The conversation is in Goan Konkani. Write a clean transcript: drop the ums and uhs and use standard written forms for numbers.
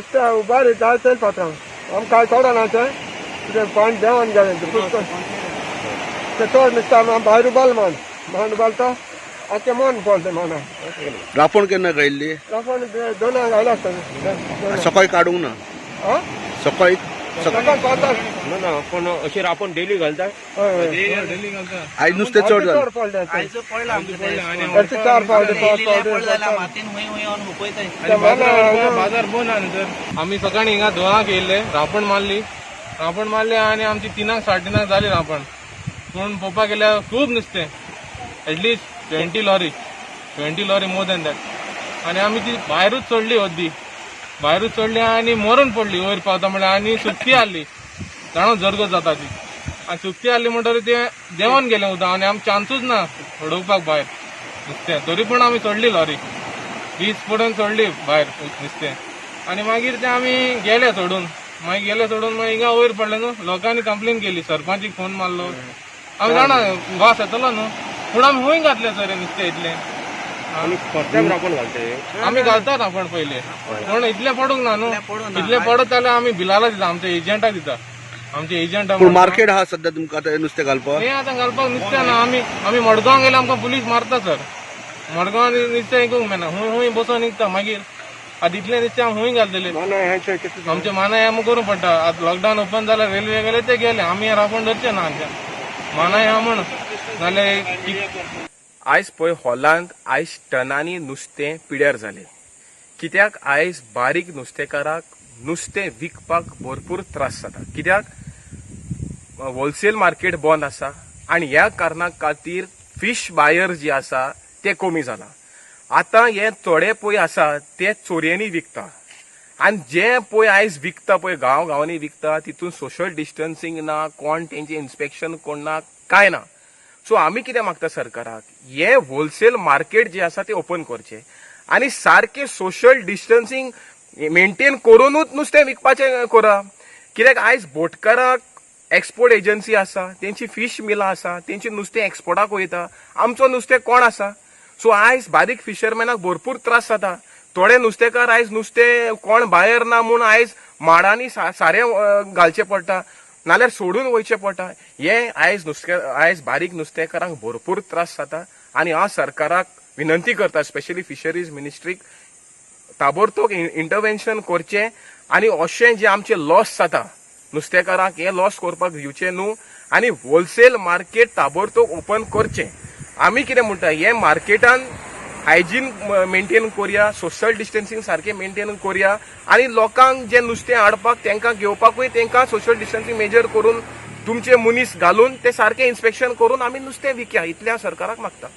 नुस्तें उबारी जाय तेल पात्रांव, आमकां कांय कळना तें कितें. पाणी देंवन गेलें तें पुष्कळ. ते चड नुस्तें आमी भायर उबारलें, मान मान उबारता आतां तें मन पडलें माना. रांपण केन्ना घायल्ली? रांपण दोनांक घायला आसतलें. सकाळी काडूंक ना? आं. सकाळी सकाळ पांचांक. ना ना, पूण अशी रांपण डेली घालता. हय. आयज नुस्तें चड जालें. चड पडलें. आयज पडला आमकां तें. अशें चार फावटी, पांच फावटी. पडलें मातयेन, हुंय हुंय येवन हुपयताय. ते माना. बाजार बंद आहा न्ही सर. आमी सकाळी हिंगा 2 येयल्ले, रांपण मारली, रांपण मारली आनी आमची 3 साडे 3 जाली रांपण. पूण पळोवपाक गेल्यार खूब नुस्तें, at least 20 lorry, 20 lorry, more than that. आनी आमी ती भायरूच सोडली, अद्दी भायरूच सोडली आनी मरून पडली वयर पावता म्हणल्यार. आनी सुकती आहली, जाणो जरगत जाता ती. आनी सुकती आहली म्हणटकीर तें देंवन गेलें उदक आनी आमकां चान्सूच ना उडोवपाक भायर नुस्तें. तरी पूण आमी सोडली लॉरी, 20 पर्यंत सोडली भायर नुस्तें. आनी मागीर ते आमी गेले सोडून, मागीर गेले सोडून, मागीर हिंगा वयर पडले न्हू. लोकांनी कंप्लेन केली, सरपंचीक फोन मारलो. आमी जाणा वास येतलो न्हू, पूण आमी खंय घातले सर हे नुस्तें इतलें? आनी फर्स्ट टायम रांपण घालते? आमी घालतात आपण पयले, पूण इतलें पडूंक ना न्हू. पडूंक ना. इतलें पडत जाल्यार आमी बिलाला दिता, आमच्या एजंटाक दिता, आमचे एजंट. पूण मार्केट आहा सध्या तुमकां आतां हें नुस्तें घालपाक? हे आतां घालपाक नुस्तें ना. आमी आमी मडगांव गेले, आमकां पुलीस मारता सर. मडगांव नुस्तें विकूंक मेळना, हुंय हुंय बसोन विकता. मागीर आतां इतलें नुस्तें आमी हुंय घालतले? माना हें कितें? आमचे मानाय आमकां करूंक पडटा. आतां लॉकडावन ओपन जाल्यार रेल्वे गेले ते गेले, आमी हे रांपण धरचे ना. आमच्या मानाय आहा म्हण, नाल्यार आयज पळय हॉलांत आयज टनांनी नुस्तें पिड्यार जालें. कित्याक आयज बारीक नुस्तेकाराक नुस्तें विकपाक भरपूर त्रास जाता, कित्याक होलसेल मार्केट बंद आसा आनी ह्या कारणा खातीर फिश बायर जे आसा ते कमी जाला. आतां हे थोडे पळय आसा ते चोरयांनी विकता आनी जे पळय आयज विकता पळय, गांव गांवांनी विकता, तितून सोशल डिस्टन्सिंग ना, कोण तेंचे इन्स्पेक्शन कोण ना, कांय ना. सो आमी कितें मागता सरकाराक, हे होलसेल मार्केट जे आसा ते ओपन करचे आनी सारकें सोशल डिस्टन्सिंग मेंटेन करुनूच नुस्तें विकपाचें करा. कित्याक आयज बोटकाराक एक्सपोर्ट एजन्सी आसा, तेंची फिश मिलां आसा, तेंची नुस्तें एक्सपोर्टाक वयता. आमचो नुस्तें कोण आसा? सो आयज बारीक फिशरमॅनाक भरपूर त्रास जाता. थोडे नुस्तेकार आयज नुस्तें कोण बायर ना म्हूण आयज माडांनी सारें घालचें पडटा, नाल्यार सोडून वयचें पडटा. हे आयज नुस्ते, आयज बारीक नुस्तेकारांक भरपूर त्रास जाता आनी हांव सरकाराक विनंती करता, स्पेशली फिशरीज मिनिस्ट्रीक, ताबडतोब इंटरवेन्शन करचें आनी अशें जे आमचे लॉस जाता नुस्तेकारांक, हे लॉस करपाक दिवचें न्हू आनी होलसेल मार्केट ताबडतोब ओपन करचें. आमी कितें म्हणटा, हे मार्केटान हायजीन मेंटेन करुया, सोशल डिस्टन्सिंग सारकें मेंटेन करुया आनी लोकांक जे नुस्तें हाडपाक तांकां घेवपाकूय तांकां सोशल डिस्टन्सिंग मेजर करून, तुमचे मनीस घालून ते सारकें इन्स्पेक्शन करून आमी नुस्तें विकया, इतलें हांव सरकाराक मागता.